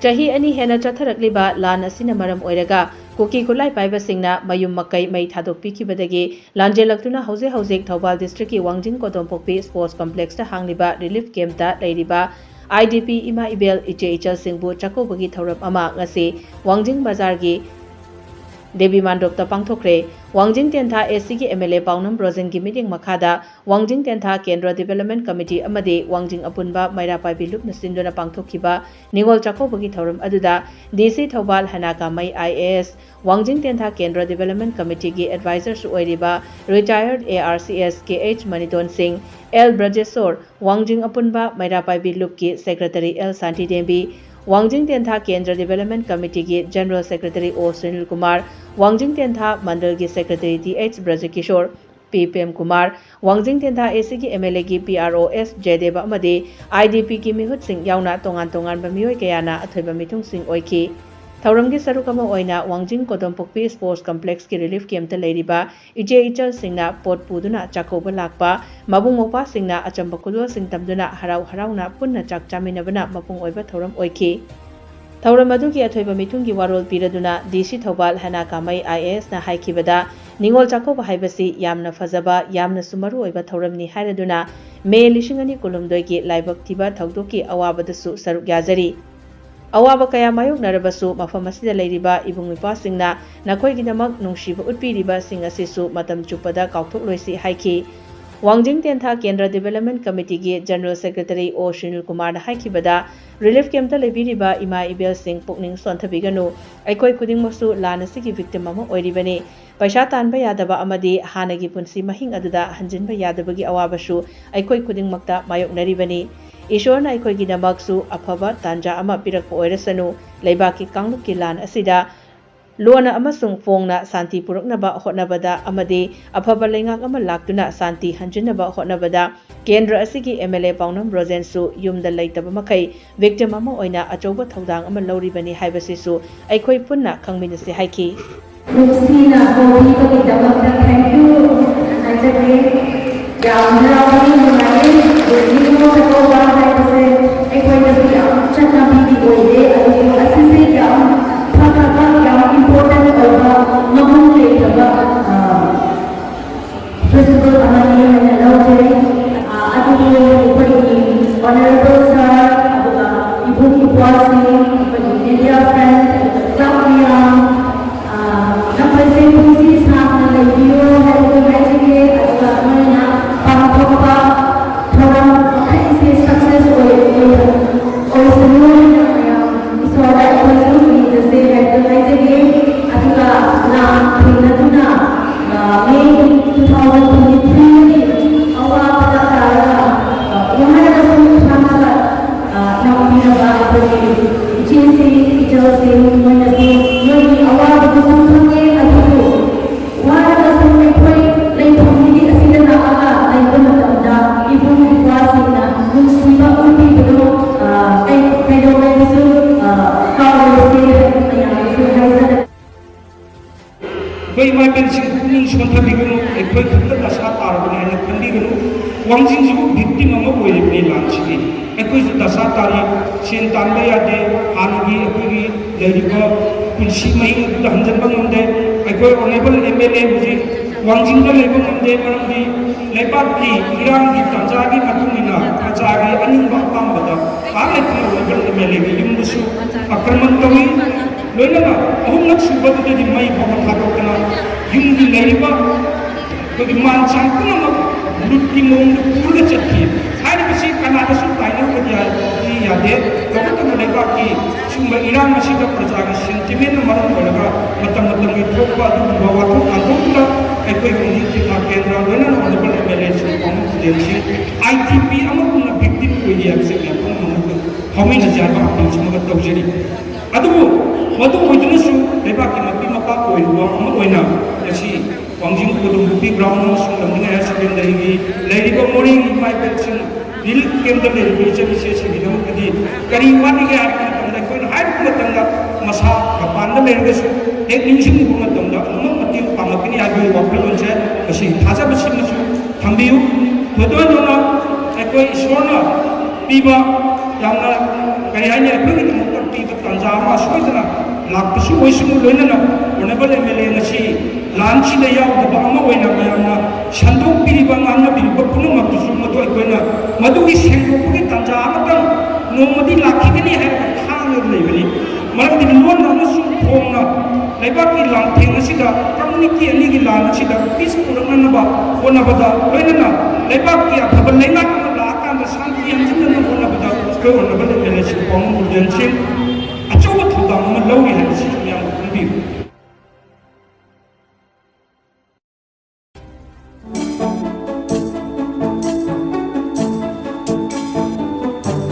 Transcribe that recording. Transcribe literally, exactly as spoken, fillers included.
ꯆꯍꯤ ꯑꯅꯤ ꯍꯦꯟꯅ ꯆꯠꯊꯔꯛꯂꯤꯕ ꯂꯥꯟ ꯑꯁꯤꯅ ꯃꯔꯝ ꯑꯣꯏꯔꯒ ꯀꯨꯀꯤ ꯈꯨꯠꯂꯥꯏ ꯄꯥꯏꯕꯁꯤꯡꯅ ꯃꯌꯨꯝ ꯃꯀꯩ ꯃꯩ ꯊꯥꯗꯣꯛꯄꯤꯈꯤꯕꯗꯒꯤ ꯂꯥꯟꯖꯦꯜꯂꯛꯇꯨꯅ ꯍꯧꯖꯤꯛ ꯍꯧꯖꯤꯛ ꯊꯧꯕꯥꯜ district ꯀꯤ ꯋꯥꯡꯖꯤꯡ ꯀꯣꯗꯣꯝꯄꯣꯛꯄꯤ sports complex ꯇ ꯍꯥꯡꯂꯤꯕ relief camp ꯇ ꯂꯩꯔꯤꯕ I D P ꯏꯃꯥ ꯏꯕꯦꯜ ꯏꯆꯦ ꯏꯆꯜꯁꯤꯡꯕꯨ ꯆꯥꯛꯀꯧꯕꯒꯤ ꯊꯧꯔꯝ ꯑꯃ ꯉꯁꯤ ꯋꯥꯡꯖꯤꯡ ꯕꯖꯥꯔꯒꯤ ꯗꯦꯕꯤ ꯃꯥꯟꯗꯣꯞꯇ ꯄꯥꯡꯊꯣꯛꯈ꯭ꯔꯦ꯫ ꯋꯥꯡꯖꯤꯡ ꯇꯦꯟꯊꯥ A C ꯒꯤ M L A ꯄꯥꯎꯅꯝ ꯔꯣꯖꯟꯒꯤ ꯃꯤꯠꯌꯦꯡ ꯃꯈꯥꯗ ꯋꯥꯡꯖꯤꯡ ꯇꯦꯟꯊꯥ ꯀꯦꯟꯗ꯭ꯔ development committee ꯑꯃꯗꯤ ꯋꯥꯡꯖꯤꯡ ꯑꯄꯨꯟꯕ ꯃꯩꯔꯥ ꯄꯥꯏꯕꯤ ꯂꯨꯞꯅ ꯁꯤꯟꯗꯨꯅ ꯄꯥꯡꯊꯣꯛꯈꯤꯕ ꯅꯤꯉꯣꯜ ꯆꯥꯛꯀꯧꯕꯒꯤ ꯊꯧꯔꯝ ꯑꯗꯨꯗ D C Thoubal ꯍꯅꯥ ꯀꯥꯃꯩ I A S, ꯋꯥꯡꯖꯤꯡ ꯇꯦꯟꯊꯥ ꯀꯦꯟꯗ꯭ꯔ development committee ꯒꯤ advisor ꯁꯨ ꯑꯣꯏꯔꯤꯕ retired A R C S K H ꯃꯅꯤꯇꯣꯟ ꯁꯤꯡ, L ꯕ꯭ꯔꯖꯦꯁꯣꯔ, ꯋꯥꯡꯖꯤꯡ ꯑꯄꯨꯟꯕ ꯃꯩꯔꯥ ꯄꯥꯏꯕꯤ ꯂꯨꯞꯀꯤ secretary L ꯁꯥꯟꯇꯤ ꯗꯦꯝꯕꯤ, ꯋꯥꯡꯖꯤꯡ ꯇꯦꯟꯊꯥ ꯀꯦꯟꯗ꯭ꯔ development committee ꯒꯤ general secretary O Sunil Kumar, ꯋꯥꯡꯖꯤꯡ ꯇꯦꯟꯊꯥ ꯃꯟꯗꯜꯒꯤ secretary T H ꯕ꯭ꯔꯖꯀꯤꯁꯣꯔ, P Prem Kumar, ꯋꯥꯡꯖꯤꯡ ꯇꯦꯟꯊꯥ A C ꯒꯤ M L A ꯒꯤ P R O S Jayadeva ꯑꯃꯗꯤ I D P ꯒꯤ ꯃꯤꯍꯨꯠꯁꯤꯡ ꯌꯥꯎꯅ ꯇꯣꯉꯥꯟ ꯇꯣꯉꯥꯟꯕ ꯃꯤꯑꯣꯏ ꯀꯌꯥꯅ ꯑꯊꯣꯏꯕ ꯃꯤꯊꯨꯡꯁꯤꯡ ꯑꯣꯏꯈꯤ꯫ ꯊꯧꯔꯝꯒꯤ ꯁꯔꯨꯛ ꯑꯃ ꯑꯣꯏꯅ ꯋꯥꯡꯖꯤꯡ ꯀꯣꯗꯣꯝꯄꯣꯛꯄꯤ sports complex ꯀꯤ relief camp ꯇ ꯂꯩꯔꯤꯕ ꯏꯆꯦ ꯏꯆꯜꯁꯤꯡꯅ ꯄꯣꯠ ꯄꯨꯗꯨꯅ ꯆꯥꯛꯀꯧꯕ ꯂꯥꯛꯄ, ꯃꯕꯨꯡ ꯃꯧꯄ꯭ꯋꯥꯁꯤꯡꯅ ꯑꯆꯝꯕ ꯈꯨꯗꯣꯜꯁꯤꯡ ꯇꯝꯗꯨꯅ ꯍꯔꯥꯎ ꯍꯔꯥꯎꯅ ꯄꯨꯟꯅ ꯆꯥꯛ ꯆꯥꯃꯤꯟꯅꯕꯅ ꯃꯄꯨꯡ ꯑꯣꯏꯕ ꯊꯧꯔꯝ ꯑꯣꯏꯈꯤ꯫ ꯊꯧꯔꯝ ꯑꯗꯨꯒꯤ ꯑꯊꯣꯏꯕ ꯃꯤꯊꯨꯡꯒꯤ ꯋꯥꯔꯣꯜ ꯄꯤꯔꯗꯨꯅ D C Thoubal ꯍꯅꯥ ꯀꯥꯃꯩ I A S ꯅ ꯍꯥꯏꯈꯤꯕꯗ, ꯅꯤꯉꯣꯜ ꯆꯥꯛꯀꯧꯕ ꯍꯥꯏꯕꯁꯤ ꯌꯥꯝꯅ ꯐꯖꯕ, ꯌꯥꯝꯅꯁꯨ ꯃꯔꯨ ꯑꯣꯏꯕ ꯊꯧꯔꯝꯅꯤ ꯍꯥꯏꯔꯗꯨꯅ, May ꯂꯤꯁꯤꯡ ꯑꯅꯤ ꯀꯨꯟꯍꯨꯝꯗꯣꯏꯒꯤ ꯂꯥꯏꯕꯛ ꯊꯤꯕ ꯊꯧꯗꯣꯛꯀꯤ ꯑꯋꯥꯕꯗꯁꯨ ꯁꯔꯨꯛ ꯌꯥꯖꯔꯤ꯫ ꯑꯋꯥꯕ ꯀꯌꯥ ꯃꯥꯌꯣꯛꯅꯔꯕꯁꯨ ꯃꯐꯝ ꯑꯁꯤꯗ ꯂꯩꯔꯤꯕ ꯏꯕꯨꯡ ꯏꯄ꯭ꯋꯥꯁꯤꯡꯅ ꯅꯈꯣꯏꯒꯤꯗꯃꯛ ꯅꯨꯡꯁꯤꯕ ꯎꯠꯄꯤꯔꯤꯕꯁꯤꯡ ꯑꯁꯤꯁꯨ ꯃꯇꯝ ꯆꯨꯞꯄꯗ ꯀꯥꯎꯊꯣꯛꯂꯣꯏꯁꯤ ꯍꯥꯏꯈꯤ꯫ ꯋꯥꯡꯖꯤꯡ ꯇꯦꯟꯊꯥ ꯀꯦꯟꯗ꯭ꯔ development committee ꯒꯤ general secretary O ꯁꯨꯅꯤꯜ ꯀꯨꯃꯥꯔꯅ ꯍꯥꯏꯈꯤꯕꯗ, relief camp ꯇ ꯂꯩꯕꯤꯔꯤꯕ ꯏꯃꯥ ꯏꯕꯦꯜꯁꯤꯡ ꯄꯨꯛꯅꯤꯡ ꯁꯣꯟꯊꯕꯤꯒꯅꯨ꯫ ꯑꯩꯈꯣꯏ ꯈꯨꯗꯤꯡꯃꯛꯁꯨ ꯂꯥꯟ ꯑꯁꯤꯒꯤ victim ꯑꯃ ꯑꯣꯏꯔꯤꯕꯅꯤ꯫ ꯄꯩꯁꯥ ꯇꯥꯟꯕ ꯌꯥꯗꯕ ꯑꯃꯗꯤ ꯍꯥꯟꯅꯒꯤ ꯄꯨꯟꯁꯤ ꯃꯍꯤꯡ ꯑꯗꯨꯗ ꯍꯟꯖꯤꯟꯕ ꯌꯥꯗꯕꯒꯤ ꯑꯋꯥꯕꯁꯨ ꯑꯩꯈꯣꯏ ꯈꯨꯗꯤꯡꯃꯛꯇ ꯃꯥꯌꯣꯛꯅꯔꯤꯕꯅꯤ꯫ ꯏꯁꯣꯔꯅ ꯑꯩꯈꯣꯏꯒꯤꯗꯃꯛꯁꯨ ꯑꯐꯕ ꯇꯥꯟꯖꯥ ꯑꯃ ꯄꯤꯔꯛꯄ ꯑꯣꯏꯔꯁꯅꯨ꯫ ꯂꯩꯕꯥꯛꯀꯤ ꯀꯥꯡꯂꯨꯞꯀꯤ ꯂꯥꯟ ꯑꯁꯤꯗ ꯂꯣꯟꯅ ꯑꯃꯁꯨꯡ ꯐꯣꯡꯅ ꯁꯥꯟꯇꯤ ꯄꯨꯔꯛꯅꯕ ꯍꯣꯠꯅꯕꯗ ꯑꯃꯗꯤ ꯑꯐꯕ ꯂꯩꯉꯥꯛ ꯑꯃ ꯂꯥꯛꯇꯨꯅ ꯁꯥꯟꯇꯤ ꯍꯟꯖꯤꯟꯅꯕ ꯍꯣꯠꯅꯕꯗ ꯀꯦꯟꯗ꯭ꯔ ꯑꯁꯤꯒꯤ M L A ꯄꯥꯎꯅꯝ ꯔꯣꯖꯦꯟꯁꯨ ꯌꯨꯝꯗ ꯂꯩꯇꯕ ꯃꯈꯩ victim ꯑꯃ ꯑꯣꯏꯅ ꯑꯆꯧꯕ ꯊꯧꯗꯥꯡ ꯑꯃ ꯂꯧꯔꯤꯕꯅꯤ ꯍꯥꯏꯕꯁꯤꯁꯨ ꯑꯩꯈꯣꯏ ꯄꯨꯟꯅ ꯈꯪꯃꯤꯟꯅꯁꯤ ꯍꯥꯏꯈꯤ꯫ ꯅꯨꯡꯁꯤꯅ ꯀꯧꯕꯤꯕꯒꯤꯗꯃꯛꯇ thank you ꯍꯥꯏꯖꯒꯦ꯫ ꯌꯥꯝ ꯍꯔꯥꯎꯏ, ꯅꯨꯡꯉꯥꯏꯔꯤ꯫ ꯍꯧꯖꯤꯛ ꯅꯤꯉꯣꯜ ꯆꯥꯛꯀꯧꯕ ꯍꯥꯏꯕꯁꯦ ꯑꯩꯈꯣꯏꯗꯁꯨ ꯌꯥꯝ ꯆꯠꯅꯕꯤꯗꯤ ꯑꯣꯏꯔꯦ, ꯑꯗꯨꯕꯨ ꯑꯩꯈꯣꯏꯒꯤ honourable sir, ꯑꯗꯨꯒ ꯏꯕꯨꯡ ꯏꯄ꯭ꯋꯥꯁꯤꯡ, ꯑꯩꯈꯣꯏꯒꯤ media friends, ꯑꯗꯨꯒ club ꯃꯌꯥꯝ, ꯑ, ꯅꯈꯣꯏꯁꯦ ꯄꯨꯟꯁꯤ ꯁꯥꯡꯅ ꯂꯩꯕꯤꯌꯨ ꯍꯥꯏꯕꯗꯨ ꯍꯥꯏꯖꯒꯦ꯫ ꯑꯗꯨꯒ ꯅꯣꯏꯅ ꯄꯥꯡꯊꯣꯛꯄ ꯊꯧꯔꯝ ꯃꯈꯩꯁꯦ success ꯑꯣꯏ-, ꯑꯣꯏ-, ꯑꯣꯏꯁꯅꯨ ꯍꯥꯏꯅ ꯃꯌꯥꯝ ꯏꯁꯣꯔꯗ ꯑꯩꯈꯣꯏꯁꯨ ꯅꯤꯖꯁꯦ ꯍꯥꯏꯕꯗꯨ ꯍꯥꯏꯖꯒꯦ꯫ ꯑꯗꯨꯒ ꯂꯥꯟ ꯊꯦꯡꯅꯗꯨꯅ, ꯑ, May two thousand twenty three ꯒꯤ ꯑꯋꯥꯕꯗ ꯇꯥꯔꯒ, ꯑ, ꯋꯥꯍꯜꯂꯒꯁꯨ ꯈꯥꯡꯉꯒ, ꯑ, ꯂꯥꯛꯄꯤꯔꯕ ꯑꯩꯈꯣꯏꯒꯤ ꯏꯆꯦꯁꯤꯡ, ꯏꯆꯜꯁꯤꯡ, ꯃꯣꯏꯅꯁꯨ ꯃꯣꯏꯒꯤ ꯑꯋꯥꯕꯗꯨꯁꯨ ꯈꯪꯉꯦ꯫ ꯑꯗꯨꯕꯨ ꯋꯥꯔꯒꯁꯨ ꯑꯩꯈꯣꯏ ꯂꯩꯐꯝꯗꯒꯤ ꯑꯁꯤꯗ ꯂꯥꯛꯑꯒ ꯂꯩꯕ ꯃꯇꯝꯗ ꯏꯕꯨꯡ ꯏꯄ꯭ꯋꯥꯁꯤꯡꯅ ꯅꯨꯡꯁꯤꯕ ꯎꯠꯄꯤꯕꯗꯣ, ꯑ, ꯀꯩ-, ꯀꯩꯗꯧꯉꯩꯗꯁꯨ, ꯑ, ꯀꯥꯎꯔꯣꯏꯁꯦ ꯍꯥꯏꯕ ꯃꯌꯥꯝꯁꯨ ꯍꯥꯏꯖꯔꯤ꯫ ꯑꯩꯈꯣꯏ ꯏꯃꯥ ꯏꯕꯦꯟꯁꯤꯡ ꯄꯨꯛꯅꯤꯡ ꯁꯣꯟꯊꯕꯤꯒꯅꯨ, ꯑꯩꯈꯣꯏ ꯈꯛꯇ ꯗꯁꯥ ꯇꯥꯔꯕꯅꯤ ꯍꯥꯏꯅ ꯈꯟꯕꯤꯒꯅꯨ꯫ ꯋꯥꯡꯖꯤꯡꯁꯤꯕꯨ victim ꯑꯃ ꯑꯣꯏꯔꯤꯕꯅꯤ ꯂꯥꯟꯁꯤꯒꯤ꯫ ꯑꯩꯈꯣꯏꯁꯨ ꯗꯁꯥ ꯇꯥꯔꯤ, ꯁꯦꯟ ꯇꯥꯟꯕ ꯌꯥꯗꯦ, ꯍꯥꯟꯅꯒꯤ ꯑꯩꯈꯣꯏꯒꯤ ꯂꯩꯔꯤꯕ ꯄꯨꯟꯁꯤ ꯃꯍꯤꯡ ꯑꯗꯨꯗ ꯍꯟꯖꯤꯟꯕ ꯉꯝꯗꯦ꯫ ꯑꯩꯈꯣꯏ honourable M L A ꯍꯧꯖꯤꯛ ꯋꯥꯡꯖꯤꯡꯗ ꯂꯩꯕ ꯉꯝꯗꯦ, ꯃꯔꯝꯗꯤ ꯂꯩꯕꯥꯛꯀꯤ ꯏꯔꯥꯡꯒꯤ ꯇꯥꯟꯖꯥꯒꯤ ꯃꯇꯨꯡ ꯏꯟꯅ ꯄ꯭ꯔꯖꯥꯒꯤ ꯑꯅꯤꯡꯕ ꯑꯄꯥꯝꯕꯗ ꯄꯥꯛ ꯂꯩꯇꯅ honourable M L A ꯒꯤ ꯌꯨꯝꯗꯁꯨ ꯑꯥꯀ꯭ꯔꯃꯟ ꯇꯧꯏ꯫ ꯂꯣꯏꯅꯅ ꯑꯍꯨꯝꯂꯛ ꯁꯨꯕꯗꯨꯗꯗꯤ ꯃꯩ ꯐꯥꯎꯕ ꯊꯥꯗꯣꯛꯇꯅ ꯌꯨꯝꯒꯤ ꯂꯩꯔꯤꯕ ꯑꯩꯈꯣꯏꯒꯤ ꯃꯥꯟ ꯆꯥꯡ ꯄꯨꯝꯅꯃꯛ ꯂꯨꯠꯀꯤ ꯃꯑꯣꯡꯗ ꯄꯨꯔꯒ ꯆꯠꯈꯤ꯫ ꯍꯥꯏꯔꯤꯕꯁꯤ ꯀꯅꯥꯗꯁꯨ ꯇꯥꯏꯅꯔꯨꯕꯗꯤ ꯌꯥ-, ꯌꯥꯗꯦ꯫ ꯇꯧꯕꯇꯕꯨ ꯂꯩꯕꯥꯛꯀꯤ ꯁꯤꯒꯨꯝꯕ ꯏꯔꯥꯡ ꯑꯁꯤꯗ ꯄ꯭ꯔꯖꯥꯒꯤ sentiment ꯅ ꯃꯔꯝ ꯑꯣꯏꯔꯒ ꯃꯇꯝ ꯃꯇꯝꯒꯤ ꯊꯣꯛꯄ ꯑꯗꯨꯒꯨꯝꯕ ꯋꯥꯊꯣꯛ ꯉꯥꯛꯊꯣꯛꯇꯨꯅ ꯑꯩꯈꯣꯏ ꯈꯣꯡꯖꯪ ꯊꯤꯡꯅ ꯀꯦꯟꯗ꯭ꯔ ꯂꯣꯏꯅꯅ honourable M L A ꯁꯤꯡ ꯄꯥꯎꯃꯤ student ꯁꯤꯡ I D P ꯑꯃꯒꯨꯝꯅ victim ꯑꯣꯏꯔꯤ ꯍꯥꯏꯕꯁꯤ ꯃꯌꯥꯝ ꯄꯨꯝꯅꯃꯛ ꯍꯧꯃꯤꯟꯅꯁꯤ ꯍꯥꯏꯕ appeal ꯁꯤꯃꯒ ꯇꯧꯖꯔꯤ꯫ ꯑꯗꯨꯕꯨ ꯃꯗꯨ ꯑꯣꯏꯗꯨꯅꯁꯨ ꯂꯩꯕꯥꯛꯀꯤ ꯃꯄꯤ ꯃꯄꯥ ꯑꯣꯏꯔꯨꯕ ꯑꯃ ꯑꯣꯏꯅ ꯉꯁꯤ ꯋꯥꯡꯖꯤꯡ ꯀꯣꯗꯨꯝ ꯅꯨꯄꯤ ground ꯑꯃꯁꯨꯡ ꯂꯝꯖꯤꯡ higher secondary ꯒꯤ ꯂꯩꯔꯤꯕ ꯃꯣꯔꯦꯒꯤ ꯏꯃꯥ ꯏꯕꯦꯜꯁꯤꯡ relief camp ꯇ ꯂꯩꯔꯤꯕ ꯏꯆꯟ ꯏꯆꯦꯁꯤꯡꯒꯤꯗꯃꯛꯇꯗꯤ ꯀꯔꯤ ꯋꯥꯠꯂꯤꯒꯦ ꯍꯥꯏꯕ ꯃꯇꯝꯗ ꯑꯩꯈꯣꯏꯅ ꯍꯥꯏꯕ ꯃꯇꯝꯗ ꯃꯁꯥ ꯃꯄꯥꯟꯗ ꯂꯩꯔꯒꯁꯨ ꯍꯦꯛ ꯅꯤꯡꯁꯤꯡꯂꯨꯕ ꯃꯇꯝꯗ ꯑꯗꯨꯃꯛ ꯃꯇꯦꯡ ꯄꯥꯡꯂꯛꯀꯅꯤ ꯍꯥꯏꯕꯒꯤ ꯋꯥꯈꯜꯂꯣꯟꯁꯦ ꯉꯁꯤ ꯊꯥꯖꯕꯁꯤꯃꯁꯨ ꯊꯝꯕꯤꯌꯨ꯫ ꯊꯣꯏꯗꯣꯛ ꯍꯦꯟꯗꯣꯛꯅ ꯑꯩꯈꯣꯏ ꯏꯁꯣꯔꯅ ꯄꯤꯕ ꯌꯥꯝꯅ, ꯀꯔꯤ ꯍꯥꯏꯅꯤ, ꯑꯩꯈꯣꯏꯒꯤꯗꯃꯛꯇ ꯄꯤꯕ ꯇꯥꯟꯖꯥ ꯑꯃ ꯁꯣꯏꯗꯅ ꯂꯥꯛꯄꯁꯨ ꯑꯣꯏꯁꯅꯨ꯫ ꯂꯣꯏꯅꯅ honourable M L A ꯉꯁꯤ ꯂꯥꯟꯁꯤꯗ ꯌꯥꯎꯗꯕ ꯑꯃ ꯑꯣꯏꯅ ꯃꯌꯥꯝꯅ ꯁꯟꯗꯣꯛꯄꯤꯔꯤꯕ, ꯉꯥꯡꯅꯕꯤꯔꯤꯕ ꯄꯨꯝꯅꯃꯛꯇꯨꯁꯨ ꯃꯗꯨ ꯑꯩꯈꯣꯏꯅ ꯃꯗꯨꯒꯤ ꯁꯦꯡꯗꯣꯛꯄꯒꯤ ꯇꯥꯟꯖꯥ ꯑꯃꯇꯪ ꯅꯣꯡꯃꯗꯤ ꯂꯥꯛꯈꯤꯒꯅꯤ ꯍꯥꯏꯔꯒ ꯈꯥꯡꯉꯒ ꯂꯩꯕꯅꯤ꯫ ꯃꯔꯝꯗꯤ ꯂꯣꯟꯅ ꯑꯃꯁꯨꯡ ꯊꯣꯡꯅ ꯂꯩꯕꯥꯛꯀꯤ ꯂꯥꯟꯊꯦꯡ ꯑꯁꯤꯗ, ꯀꯝꯃꯨꯅꯤꯇꯤ ꯑꯅꯤꯒꯤ ꯂꯥꯟ ꯑꯁꯤꯗ ꯄꯤꯁ ꯄꯨꯔꯛꯅꯅꯕ ꯍꯣꯠꯅꯕꯗ, ꯂꯣꯏꯅꯅ ꯂꯩꯕꯥꯛꯀꯤ ꯑꯐꯕ ꯂꯩꯉꯥꯛ ꯑꯃ ꯂꯥꯛꯑꯀꯥꯟꯗ ꯁꯥꯟꯇꯤ ꯍꯟꯖꯤꯟꯅꯕ ꯍꯣꯠꯅꯕꯗ ꯑꯩꯈꯣꯏ ꯑꯣꯅꯔꯦꯕꯜ ꯑꯦꯝ ꯑꯦꯜ ꯑꯦ ꯁꯤꯔꯨ ꯄꯥꯎꯃꯩ ꯃꯨꯜꯖꯟ ꯁꯤꯡ ꯑꯆꯧꯕ ꯊꯧꯗꯥꯡ ꯑꯃ ꯂꯧꯔꯤ꯫